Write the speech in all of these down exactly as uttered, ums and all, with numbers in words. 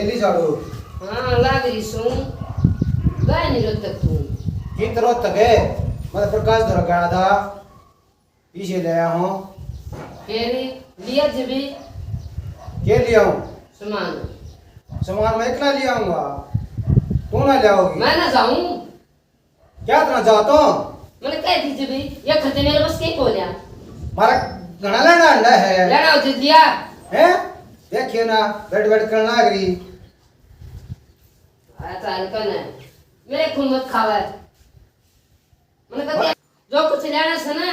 ले ली झाड़ू। हाँ, लाग रही सूं। गाय नहीं रोतक तू। कित रोतक है? मैं तो प्रकाश धोरा गया था। पीछे ले आया हूँ। फिर लिया जबी। के ले आऊँ? सामान। सामान मैं इतना ले आऊँगा, तू ना ले आओगी। मैं ना जाऊँ। क्या इतना जा तो? मैंने कह दी जबी, ये खर्चे मेरे बस के को लिया। मारा घना लेना अंडा है। लेना हो तो लिया। हैं? देखिए ना, बैठ बैठ करना अगरी। अच्छा, हल्का ना। मेरे खून मत खावे। मैंने कहा, जो कुछ लेना से ना,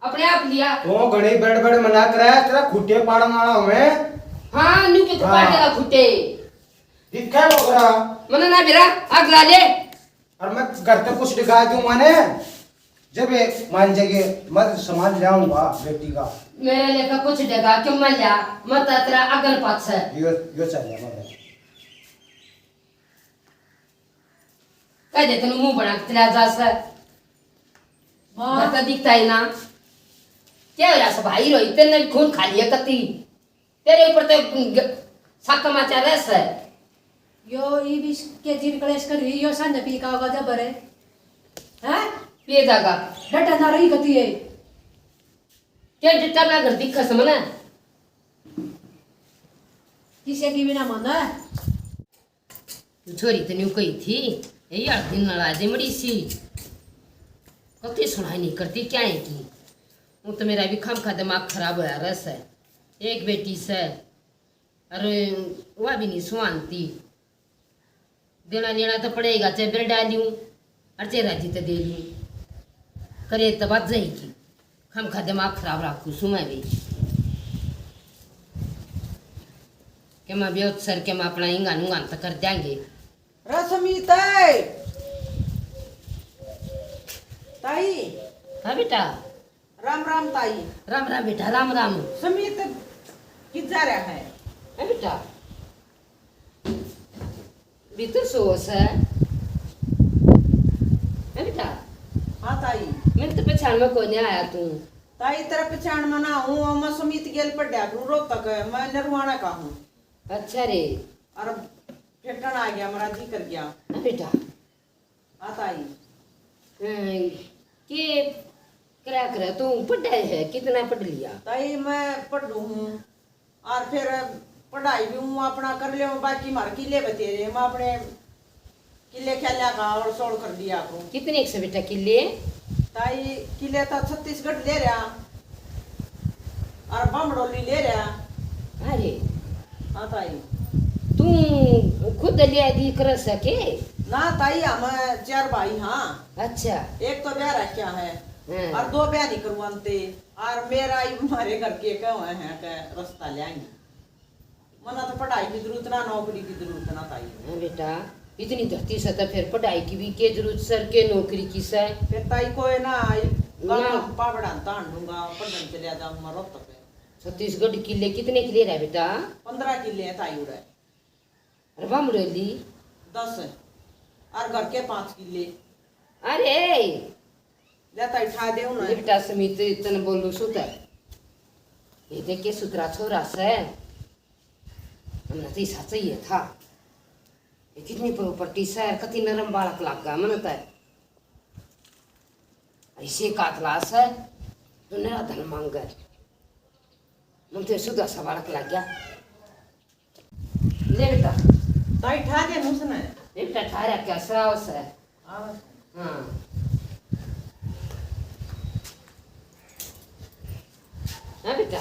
अपने आप लिया। तो घणी बड़ बड़ मना करे, तेरा खुट्टे पाड़न वाला हूँ मैं। हाँ, न्यू के हाँ। पाड़ देगा खुट्टे। दिखा वो करा। मैंने ना बेरा, आग ला ले। और मैं घर पे कुछ दिखा दूं मैंने, जब ये मान जाएगी, मैं तो सामान ले आऊंगा बेटी का। मेरे लेकर कुछ डगा क्यों मैं लिया, मैं तो तेरा अगल पाछे। यो, यो चल जा, मैं कह दे, तन्नू मुंह बना के चला जा से। माँ। घर तो दिखता ही ना। क्या हो रहा से भाई रोई? तेरे ने भी खून खा लिया कती। तेरे ऊपर तो ग-, साका माचा रह से। यो ई भी के जीर कलेश कर रही, यो संध पी का आवाज भरे। हैं? पिए जागा। डटा ना रही कती है। क्या डटा ना घर दिखा से मना? किसे की भी ना माना। छोरी तो न्यू कही थी, यही आठ दिन नला दे मड़ी सी। कती सुनाई नहीं करती क्या है की। वो तो मेरा भी खाम खा दिमाग खराब होया रस है। एक बेटी से, अरे वह भी नहीं सुहानती। देना लेना तो पड़ेगा, चाहे बिरडा लूं, और चाहे राजी तो दे लूं। करे तो बात जाएगी। हम खा दिमाग खराब रखू सु मैं भी। के मैं बेहोश सर के मैं अपना इंगा नुंगा तो कर देंगे। रसमी तय। ताई। हाँ बेटा। राम राम ताई। राम राम बेटा, राम राम। समीत कित जा रहा है? हाँ बेटा। भीतर सो है। है बेटा? हाँ ताई। मैं तो पहचान में कोई नहीं आया तू। ताई तेरा पहचान में ना हूँ, मैं समीत गेल पढ़ा करूँ रोहतक, मैं नरवाना का हूँ। अच्छा रे। और फेंकण आ गया, मेरा जी कर गया। है बेटा? हाँ ताई। हाँ, के करया करे तू? पढ़ा है, कितना पढ़ लिया? ताई मैं पढ़ू हूँ, और फिर पढ़ाई भी हूँ अपना कर ले, बाकी मारे किले बतेरे, मैं अपने किले खेल्या का और सोल कर दिया करूँ। कितने एक से बेटा किले? ताई किले तो छत्तीसगढ़ ले रहा और बामड़ोली ले रहा। अरे। हाँ ताई। तू खुद लिया दी कर सके? ना ताई, हम चार भाई हाँ। अच्छा। एक तो ब्याह रखा है हाँ। और दो ब्याह नहीं करवाते। और मेरा ही हमारे घर के कहे हैं कि रास्ता ल्याएंगे। मना तो पढ़ाई की जरूरत ना, नौकरी की जरूरत ना ताई। हाँ बेटा, इतनी धरती से तो फिर पढ़ाई की भी के जरूरत सर के, नौकरी की सर? फिर ताई कोई ना आई, ना। पापड़ा तान लूंगा, पढ़न चले जाऊंगा रोहतक। छत्तीसगढ़ किले कितने किले रहे बेटा? पन्द्रह किले हैं ताई उड़े। अरे वाह मुरली। दस। और घर के पाँच किले। अरे। ले ताई ठा दे उन्हें। बेटा समीत तन बोलू सु त। ये देख के सुथरा छोरा से। हमने तो ऐसा चाहिए था। ये कितनी प्रॉपर्टी से, कति नरम बालक लाग गया मन तो। ऐसे कातला से, तो नरा धन मांगे। मन तो सुधा सा बालक लाग गया। ले बेटा। ताई ठा दे मुझने। बेटा ठा रहा क्या सराव से? आवाज। हाँ। हाँ बेटा।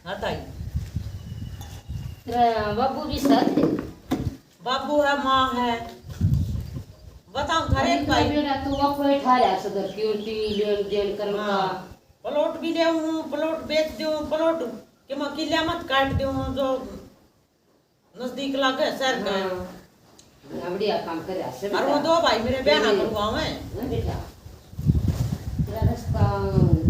हाँ ताई। तेरा बाबू भी साथ है? बाबू है, माँ है। बताओ थारे अरे भाई। बेटा तू आपको ही ठा रहा सदर की उल्टी लेन देन करने हाँ। का। प्लॉट भी ले हूँ, प्लॉट बेच दूँ, प्लॉट के मैं किले मत काट दूँ, जो नजदीक लागे शहर का। हाँ। बड़ा बढ़िया काम कर रहा है और वो बेटा। दो भाई मेरे ब्याह ना तेरे करवावे। ना बेटा, तेरा रास्ता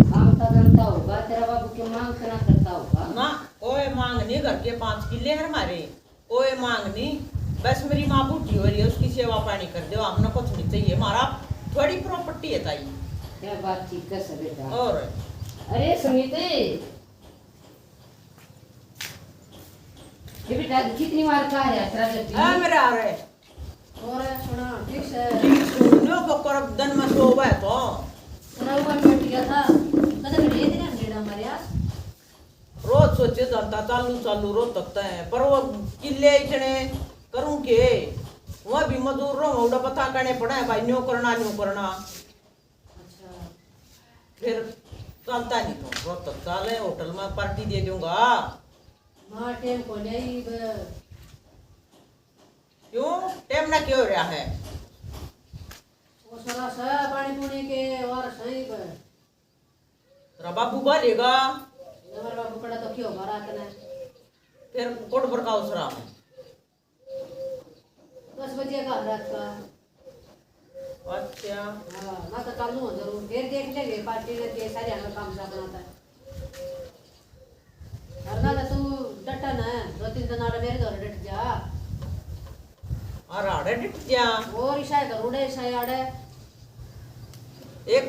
काम का जानता होगा, तेरा बाबू की मांग तो ना करता होगा। ना, कोई मांग नहीं, घर के पाँच किले हैं हमारे, कोई मांग नहीं। बस मेरी माँ बूढ़ी हो रही है, उसकी सेवा पानी कर दो, हमने कुछ नहीं चाहिए, हमारा थोड़ी प्रॉपर्टी है ताई। क्या बात ठीक है सर बेटा। और? अरे सुमित, ये बेटा, कितनी बार कहा है तेरा जब भी? हाँ, मेरा आ रहा है। और सुना, ठीक से? ठीक सुन लो, बकर दिन में सो हुआ है तो। तेरा ऊपर बैठ गया था, कदे घड़े तेरा नेड़ा मारया। रोज सोचे धंधा चालू, चालू रोज तकता है, पर वो किले इतने करूं के? वह भी मजदूर रो, उड़ा पता करने पड़ा है भाई, न्यो करना, न्यो करना। अच्छा। फिर चलता नहीं तो, रोज तक चाले, होटल में पार्टी दे दूंगा। माँ टेम को ले आई ब। क्यों? टेम ना क्यों हो रहा है? वो सारा सा पानी पुनी के और सही ब। तेरा बाबू बालेगा। हमारा बाबू कड़ा तो क्यों होगा रात ने? फिर कोट पर का उसरा है? दस बजे का रात का। अच्छा। हाँ, ना तो चालू हो जरूर, फिर देख लेंगे पार्टी ने के सारे हमें काम साथ आता है। और ना तो तू डटा ना, दो तीन दिन आड़े मेरे घर डट जा। और आड़े डट जा। और ईसा है घर उड़े, ईसा है आड़े। एक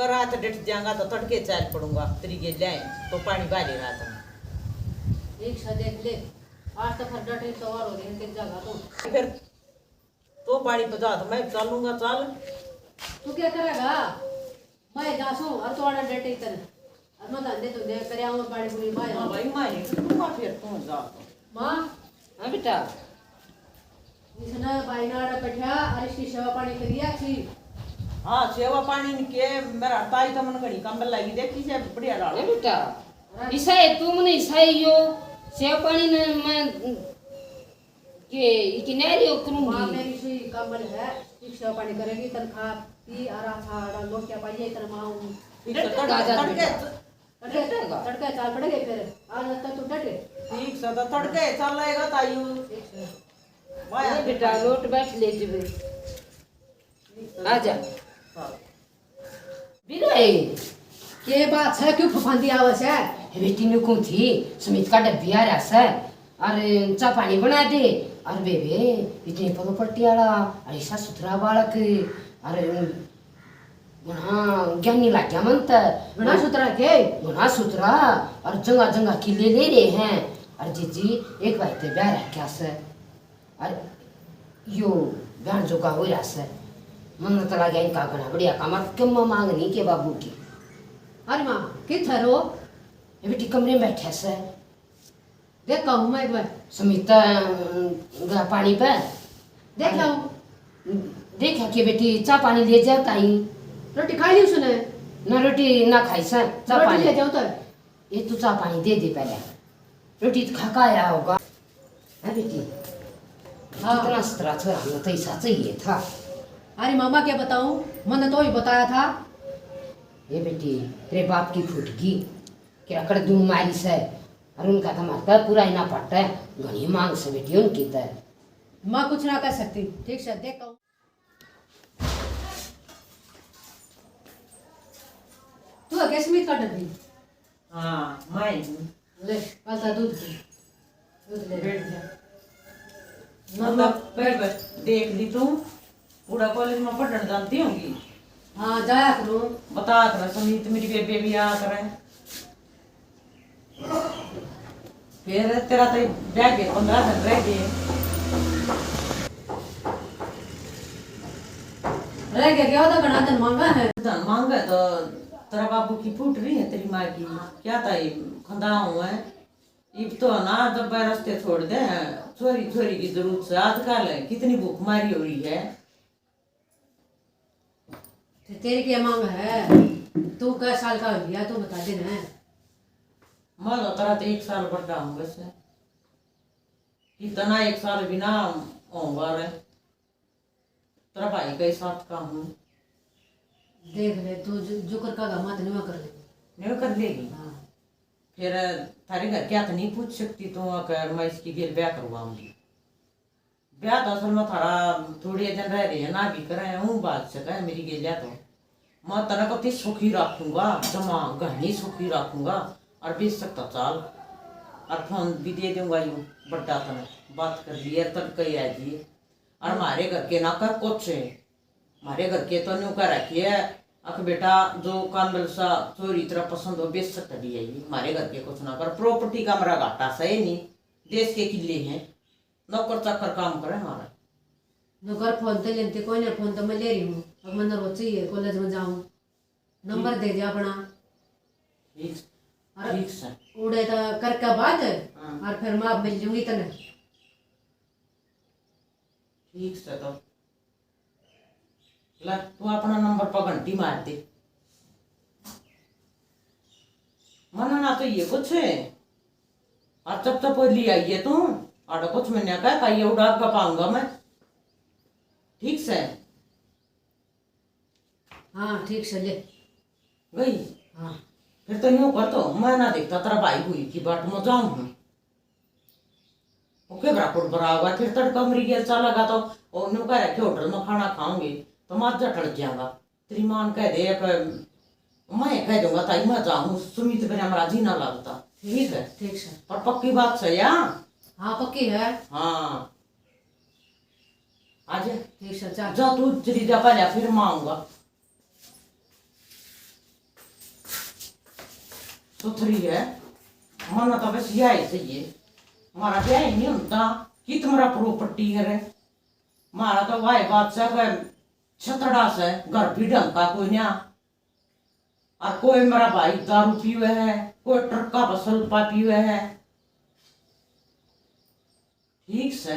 रात डट जाऊंगा तो तड़के चल पड़ूंगा, तेरी गेले आए तो पानी भारी रात में। ठीक सा देख ले, आज तो फिर डटे तो और हो रही है, तेरी जगह तो। फिर तो पानी पहुंचा तो मैं चालूंगा, चल। तू क्या करेगा? मैं जासूं और तो आड़ा डटे इतने। और मैं धंधे धुंधे करे आऊं, पानी पूरी माय। हाँ भाई, मैं नहीं करूंगा फिर, तू जा तो। माँ। हाँ बेटा। इसने भाई ने आड़ा बैठा और इसकी सेवा पानी करिए अच्छी। हाँ, सेवा पानी ने के, मेरा ताई तो मन घणी कम लगी, देखी से बढ़िया लाल। ए बेटा, ईसा है तू, मने ईसा ही हो, सेवा पानी ने मैं के इतने रियो करूंगी। माँ मेरी सुई कामल है, ठीक सेवा पानी करेगी, तनखा पी, आरा था, आरा लोटिया पाइए, इतना माँ हूँ। ठीक से तड़के, तड़के, तड़के, तड़के चाल पड़ेगे फिर, आज तक तू डटे। ठीक से तो तड़के चल रहेगा तायू। ठीक से। माया ए बेटा, लोट बैठ ले जबे। ठीक से। आ जा। हाँ। बिरे, के बात है, क्यों फफांदी आवे से? हे बेटी, न्यू कौन थी, सुमित का डब्बी आ रहा से, अरे चा पानी बना दे। अरे बेबे, इतने पलो पट्टी वाला, अरे सा सुथरा बालक, अरे घणा ज्ञानी लाग्या मन त। घणा सुथरा के? घणा सुथरा, और जंगा जंगा किले ले रहे हैं। और जीजी, एक भाई ते ब्याह रखा से। अरे, यो ब्याह जोगा हो रहा से। मन तो लाग्या इनका घणा बढ़िया काम, और कम मांग नहीं के बाबू की। अरे माँ, किधर हो? ये बेटी कमरे में बैठा से। देखा हूँ मैं एक बार। सुमिता, अम, गया पानी पे। देखा हूँ। देखा के बेटी, चा पानी ले जा ताई। रोटी खा ली उसने? ना रोटी ना खाई से, चा रोटी पानी। ले जाओ तो। ये तू चा पानी दे दे पहले। रोटी तो खा के आया होगा। है बेटी? हाँ। कितना सुथरा छोरा, हमें तो ऐसा चाहिए था। अरे मामा, क्या बताऊं, मैंने तो ही बताया था। ये बेटी, तेरे बाप की फूट गई, क्या कर दूं मारी से। और उनका तो मारता पूरा ही ना पड़ता है, घणी मांग से बेटी उनकी तो। माँ कुछ ना कर सकती, ठीक से देखा हूँ। तू है क्या सुमित का डब्बी? हाँ, मैं ही हूँ। ले, आधा दूध पी। दूध ले। बैठ जा। ना मतलब, तो फिर बस देख ली तू, पूरा कॉलेज में पढ़ने जाती होंगी। हाँ, जाया करूँ। बता कर सुमित, मेरी बेबे भी आ करे। फिर तेरा तो ब्याह के पन्द्रह दिन रह गए। रह गया क्या? तो घणा धन मांगा है। धन मांगा तो तेरा बाबू की फूट रही है, तेरी माँ की। क्या था ये खंदा हुआ है? इब तो ना जब रस्ते छोड़ दे, छोरी, छोरी की जरूरत से आजकल कितनी भूख मारी हो रही है। ते तेरी क्या मांग है? तू कै साल का हो गया, तू बता दे ना। मैं तो तेरा तो एक साल बड़ा हूँ बस। कितना एक साल बिना होऊंगा रे। तेरा भाई का ही साथ का हूँ। देख ले, तू जु-, जुकर का घामा तो नहीं कर लेगी। नहीं कर लेगी? हाँ। फिर थारे घर क्या तो नहीं पूछ सकती तू, अगर मैं इसकी गेल ब्याह करवाऊंगी? ब्याह तो असल में थारा थोड़े दिन रह रहे हैं, ना भी करे, हूँ बात से कहे मेरी गेल्या तो। मैं तने कति सुखी रखूंगा, जमा घणी सुखी रखूंगा। और बीस तक तो चाल, और फोन भी दे दूंगा, यू बड्डा तने बात कर लिए, तड़के ही आ जाइए। और म्हारे घर के ना कह कुछ है, म्हारे घर के तो न्यू कह रखी है, अख बेटा जो कांदल सा चोरी तरह पसंद हो, बेच सकता भी है ये। म्हारे घर के कुछ ना कर, प्रॉपर्टी का मेरा घाटा सही नहीं। देश के किले हैं, नौकर चाकर काम करे हमारा। नौकर फोन तो लेते कोई ना, फोन तो मैं ले रही हूँ। अब मैंने रोज चाहिए, कॉलेज में जाऊँ, नंबर दे दिया अपना। ठीक, और ठीक से। उड़े तो करके बाद, हाँ। और फिर मैं मिल लूंगी तने। ठीक से तो। ले, तू अपना नंबर पर घंटी मार दे। मना ना तो ये कुछ है। और जब तक कोई ले आई है तू, और कुछ मैंने कहा, का ये उड़ा के पाऊंगा मैं। ठीक से। हाँ, ठीक से ले। गई? हाँ। फिर तो न्यू कर तो, मैं ना देखता तेरा भाई हुई की बाट में जाऊं हूँ। ओके, बराबर बराबर, फिर तड़का मरी गया, चला लगा तो, और न्यू कह रखे होटल में खाना खाऊंगे, तो मैं आज टल जाऊंगा। तेरी माँ ने कह दे, एक, मैं कह दूंगा, ताई मैं जाऊं, सुमित बिना मेरा जी ना लगता। ठीक है? ठीक है। पर पक्की बात से या? हाँ, पक्की है। हाँ। आज ठीक से, चल। जा तू चली जा पहले, फिर मैं आऊंगा। सुथरी है, मना तो बस यही चाहिए। हमारा ब्याह ही नहीं होता, कित मेरा प्रॉपर्टी है रे। हमारा तो वाह बात सब है, छतड़ा से, घर भी ढंग का कोई ना। और कोई मेरा भाई दारू पीवे है, कोई ट्रक का बसलपा पीवे है। ठीक से।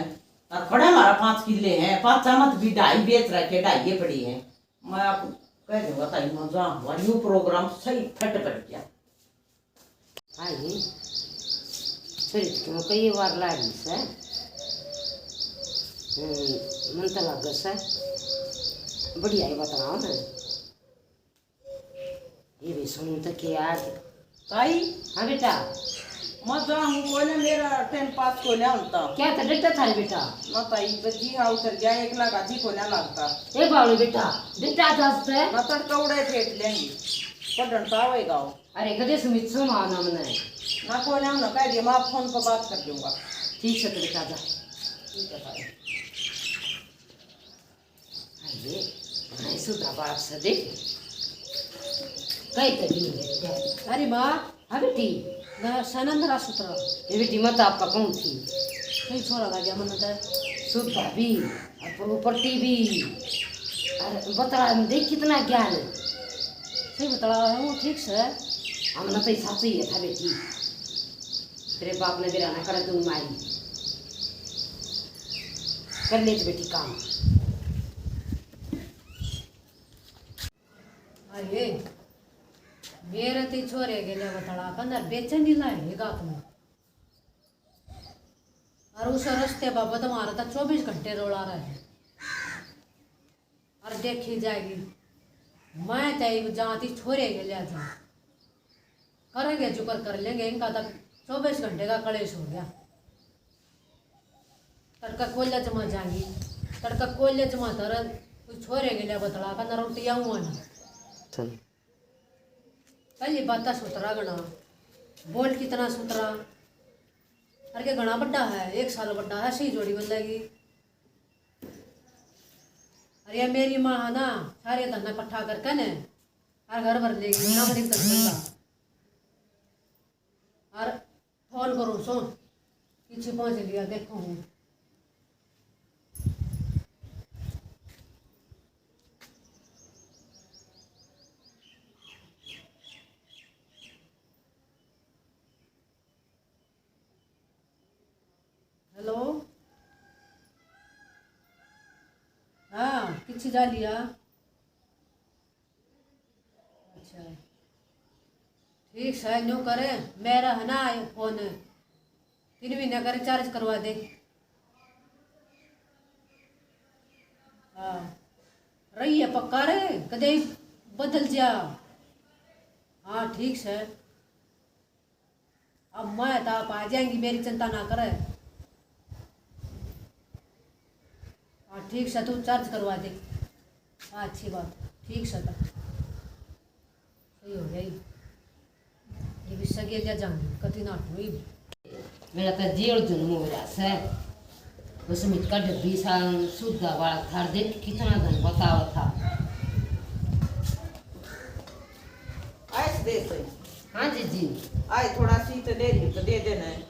और पड़े हमारा पाँच किले हैं, पाँच मत भी ढाई बेच रखे, ढाई ये पड़ी हैं। मैं आप कह दूंगा, ताई मैं जा हुआ, यू प्रोग्राम सही फिट बैठ गया। आई छोरी तो क्यों कई बार लागी से। हम्म, मन तो लागे से। बढ़िया ही बताओ ना। ये भी सुन तो के आज। ताई। हाँ बेटा। मैं जाऊँ कोई ना, मेरा टाइम पास कोई ना होता। क्या तो डरता था रे बेटा? ना ताई, बजी हाँ उतर गया, एक लाख आधी कोई ना लगता। ए बावले बेटा, बेटा दस है। ना तड़का उड़े फेंक लेंगे, पढ़न तो आवेगा वो। अरे कदे सुमित सो माना मने। ना कोई ना, ना कह दिया, मैं आप फोन पर बात कर लूंगा। ठीक से तो बेटा जा। ठीक है ताई। अरे, भाई सुधा बात से देख। कई तभी नहीं है। अरे माँ। हाँ बेटी। ना सनंद रा सुतरा। ये बेटी, मैं तो आपका कहूँ थी। कई छोरा लग गया मन तो। सुधा भी, और प्रॉपर्टी भी। और बतला में देख कितना ज्ञान है। सही बतला है वो, ठीक से। हमने तो साथ ही है था बेटी। तेरे बाप ने बेरा ना कर दूँ मारी। कर ले तो बेटी काम। अरे, मेरे ते छोरे गेले बतला कंदर बेचन नहीं लाए गात में। और उस रस्ते बाबा तुम्हारा तो चौबीस घंटे रोला रहे। और देखी जाएगी, मैं तो एक जाती छोरे गेले जा। करेंगे जुकर कर लेंगे, इनका तो चौबीस घंटे का कलेश हो गया। तड़का कॉलेज में जाएंगी, तड़का कॉलेज में तर कोई छोरे गेले बतला का ना रोटी आऊँ ना। चल। पहली बात सुथरा घना, बोल कितना सुथरा। अरे के घना बड्डा है, एक साल बड्डा है, सही जोड़ी बन जाएगी। अरे ये मेरी माँ है ना, सारे धन इकट्ठा करके ने, और घर भर लेगी, ना मरी कर सकता। और फोन करूँ सो, पीछे पहुँच लिया, देखो हूँ। हेलो, हाँ, किसी जा लिया? अच्छा, ठीक है, न्यू करे, मेरा है ना ये फोन, तीन महीने का रिचार्ज करवा दे। हाँ, रही है पक्का रे, कदे बदल जा। हाँ, ठीक है। अब मैं तो आप आ जाएंगी, मेरी चिंता ना करे। हाँ, ठीक से तू चार्ज करवा दे। हाँ, अच्छी बात, ठीक से तो सही हो गया ही। ये भी सगे ले जाऊंगी, कति ना हुई। मेरा तो जेल जुल्म हो रहा से। उसमें का डब्बी सा सुधा वाला थार देख कितना धन बतावा था। आइस दे से। हाँ जीजी। आए थोड़ा सी तो दे रही तो दे देना है।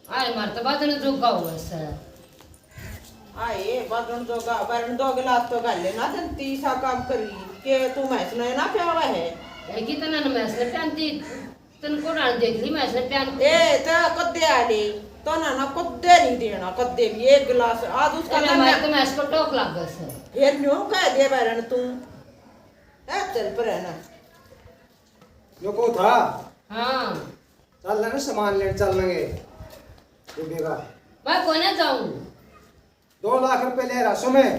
आ मार तो बाजन जोगा हो सै। आए, बाजन जोगा, बरन दो गिलास तो गाले ना, जन तीसा काम करी, के तू मैच ना, ना प्यावा है। ए, कितना न मैच ने प्यांती, तन को ना देख ली मैच ने प्यांती। ए, तेरा कद्दे आले, तो ना, ना कद्दे नहीं देना, कद्दे भी एक गिलास, आज उसका ए, ना मैं मैं तो मैच को टोक लाग सै। फिर न्यू कह दे बरन तू। ए, चल पर है ना। यो को था? हाँ। चल ना, सामान लेने चल लेंगे। ये बेगा। मैं कोने जाऊँ? दो लाख रुपए ले रहा सो मैं।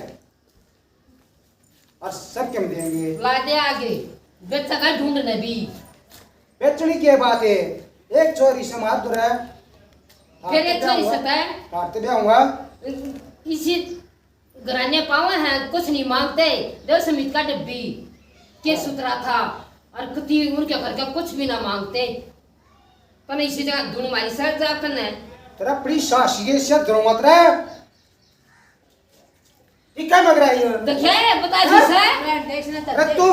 और सब के हम देंगे। ला दे आगे। बेचा का ढूंढ ने भी। बेचने की बात है। एक छोरी से मार दूर है। फिर एक छोरी से है। काट दे आऊंगा। इसी घराने पावे हैं, कुछ नहीं मांगते। दो सौ मिनट का डब्बी के सुथरा था और कती उनके घर का कुछ भी ना मांगते। पर इसी जगह धुन मारी सर जा कने। तेरा अपनी सास ये से डरो मत रे। ये क्या मग रहा है ये? देखे, बता दी हाँ? सर। अरे तू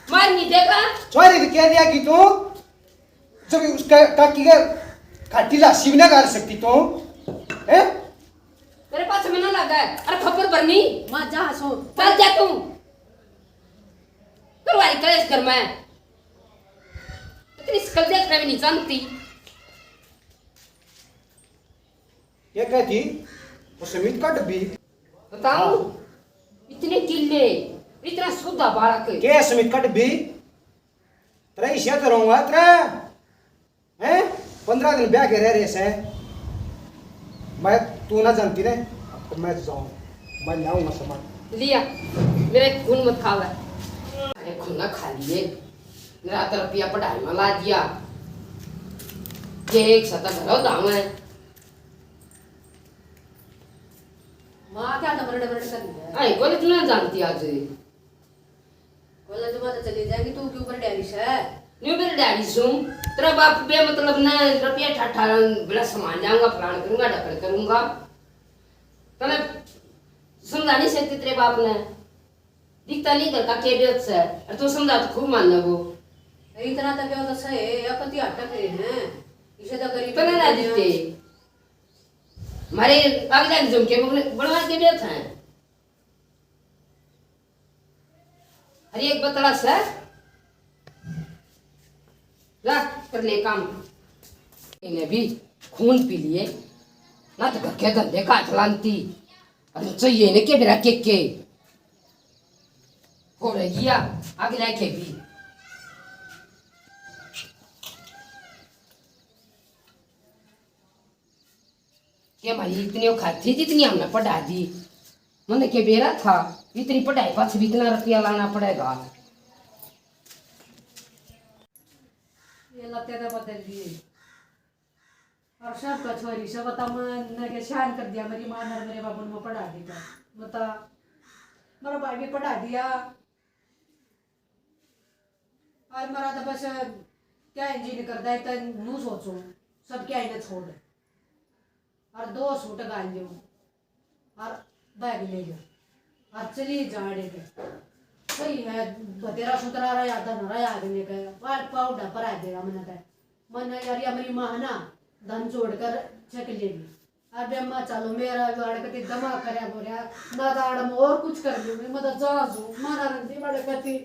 मार नहीं देगा। छोरी ने कह दिया कि तू जब उसका काकी के खाटी लासी भी ना कर सकती तू, हैं? तेरे पास में ना लगा है। अरे खबर भरनी। माँ जा सो। चल जा तू। करवाई कलेश घर में। तेरी शकल देखना भी नहीं जानती। ये कहती, वो समीत का डब्बी। बताऊं? हाँ। इतने किले, इतना सुधा बालक। के समीत का डब्बी? तेरा हिस्सा तो रहूंगा तेरा। हैं? पन्द्रह दिन ब्याह के रह रहे से। मैं, तू ना जानती ने, तो मैं जाऊं। मैं लाऊंगा सामान। लिया, मेरे खून मत खावे। अरे खून ना खा लिए। मेरा तो रुपया पढ़ाई में ला दिया। ये एक सता धरो दाम है। माँ क्या डबड़ डबड़ कर रही है? आई कॉलेज ना जानती आज। कॉलेज में तो चली जाएगी, तू क्यों पर डैरी से? न्यू मेरे डैडी सूं, तेरा बाप बेमतलब ना रुपया ठाठा बड़ा सामान जाऊंगा, फलान करूंगा, ढकल करूंगा। तने समझा नहीं सकती तेरे बाप ने? दिखता नहीं घर का के बेच से, और तू समझा तो खूब मान लो वो। इतना तो क्या तो सही है, या कति अटक रहे हैं, इसे तो गरीब तने ना दिखते। मारे अगले झुमके बनवा के बेच हैं। अरे एक बतला से रख कर ले काम। इन्हें भी खून पी लिए, ना तो घर के धंधे का हाथ लानती। अरे चाहिए ने के मेरा के के हो रही है, आगे लेके भी। के भाई इतनी औकात थी जितनी हमने पढ़ा दी। मैंने के बेरा था, इतनी पढ़ाई पाछे भी इतना रुपया लाना पड़ेगा। ये लत्ते तो बदल दिए। और सब का छोरी सब बता, मैंने के शान कर दिया, मेरी माँ ने मेरे बाबू ने पढ़ा दी था। बता, मेरा भाई भी पढ़ा दिया। और मेरा तो बस क्या इंजन करता है, तो नू सोचो, सब क्या इन्हें छोड़। और दो सूट गाल लियो और बैग ले लियो और चली जाड़े के। सही है, बतेरा सुतरा रहा, धन रहा आदमी के, वाल पाउडा पर आ देगा मने के। मने यार, ये मेरी माँ ना धन जोड़ कर चक लेगी। अबे माँ चलो, मेरा गाड़ के दिमाग करया बोरया, ना दाड़ में और कुछ कर लूंगी, मैं तो जा जू, मारा रंदी बड़े कती।